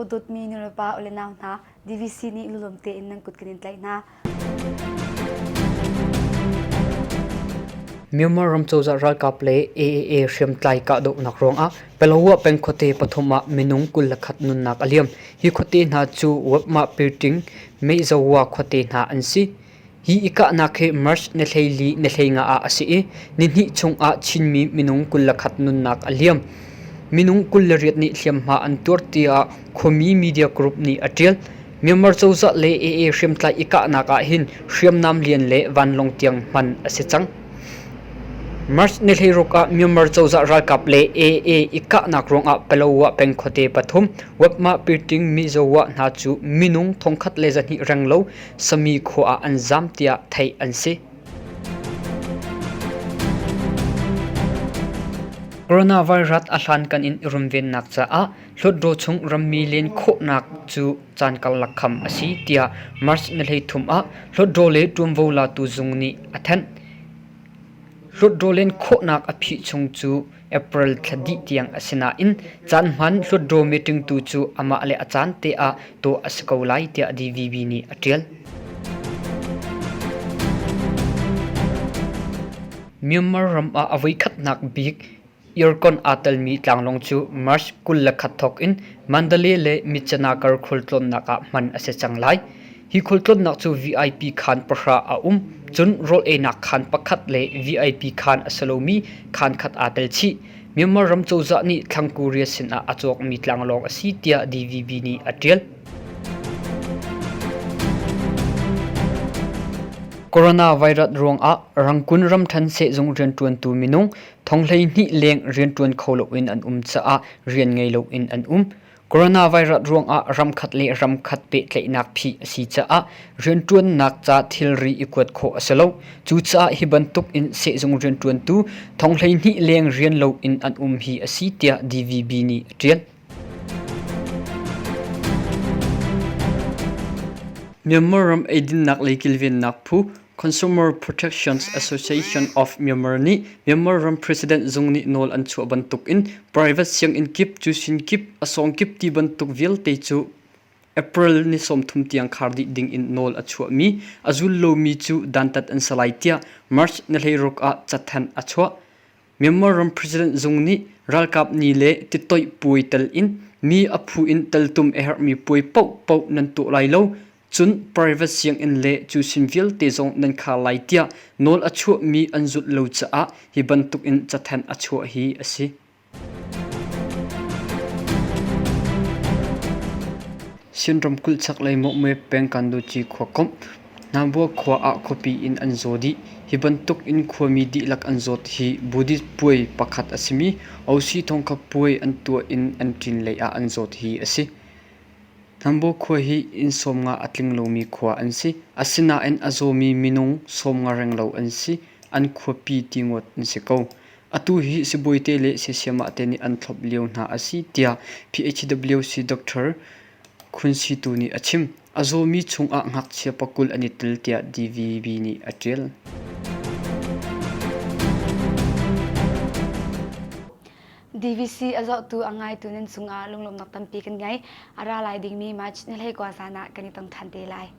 Dawtmi nulepa ule nau hna, DVC nih lulawm tein nan kut kan in tlaih hna. Myanmar ram cozah ralkap le AAA hriamtlai kahdohnak ruangah Palawa peng khuate pathum ah minung 21 nunnak a liam. Hi khuate hna cu Wapmah Pirting, Meihzawa khuate hna an si. Hi i kahnak hi March ni 14 ni 15 ah a si i nihnih chungah Chinmi minung 21 nunnak a liam. Minung 28 nih hliamhma an tuar tiah khuami media group nih a ṭial. Myanmar cozah le AA hriamtlai i kahnak ah hin hriamnam lian le vanlawng tiang hman a si cang. March ni 16 ah Myanmar cozah ralkap le AA i kahnak ruangah Palawa peng khuate pathum Wapmah Pirting Mizowa hna cu minung 1200 renglo Sami khua ah an zam tiah theih an si. Coronavirus a hlankan in i runvennak caah Hlutdaw chung rammi len khawhnak cu caan karlak kham a si tiah March ni 13 ah Hlutdaw le ṭuanvo latu zung nih a thanh. Hlutdaw len khawhnak a phih chung cu April thla dih tiang a si nain caanhman Hlutdaw meeting tu cu amah le a caan te ah tuah a si ko lai tiah DVB nih a ṭial. Myanmar ram ah a voikhatnak bik Irkon aa telmi tlanglawng cu March 21 thawk in Mandalay le Myitkyina kar khualtlawnnak ah hman a si cang lai. Hi khualtlawnnak cu VIP khaan pahra a um, cun rawl einak khaan pakhat le VIP khaan a si lomi khaan khat aa tel chih. Myanmar ram cozah nih Thlang Korea sinah a cawkmi tlanglawng a si tiah DVB nih a ṭial. Coronavirus ruangah Rangoon ramṭhen sehzung rianṭuantu minung thong 12 leng rianṭuan kho loin an um caah rian ngei loin an um. Coronavirus ruangah ramkhat le ramkhat pehtlaihnak phih a si caah rianṭuannak ca thilri i kuat khawh a si lo. Cucaah hi bantuk in sehzung rianṭuantu thong 12 leng rian loin an um hi a si tiah DVB nih a ṭial. Myanmar ram eidinnak lei kilvennak phu Consumer Protection Association of Myanmar nih Myanmar ram president zung nih nawl an chuah bantukin private sianginn kip, cusin kip, a sawng kip ti bantuk vialte cu April ni 30 tiang khar dih ding in nawl a chuahmi a zul lomi cu dantat an si lai tiah March ni 16 ah cathanh a chuah. Myanmar ram president zung nih ralkap ni le titoih puai tel in mi a phu in teltum a herhmi puai paohpaoh nan tuah lai lo, cun private sianginn le cu sin vialte zong nan khar lai tiah nawl a chuahmi an zulh lo caah hi bantuk in cathanh a chuah hi a si. Chin ramkulh chaklei Mawhmui peng Kanduci khuakomh Nambua khua ah khuapi in an zaw dih. Hi bantuk in khuami dihlak an zawt hi Buddhist puai pakhat a simi Osi Thongkha puai an tuah in an ṭin lei ah an zawt hi a si. Nambua khua hi inn 50 a tling lomi khua an si. Asinain a zawmi minung 50 renglo an si. An khuapi ti ngawt an si ko. Atu hi sibawite le siasiamah te nih an thlop lio hna a si tiah PHWC Doctor Khun Situ nih a chim. A zawmi chungah ngakchia pakul an i tel tiah DVB nih a ṭial. DVC a zohtu a ngaitu nan cungah lunglawmhnak tampi kan ngei. A ra lai dingmi March ni 19 zan ah kan i tong ṭhan te lai.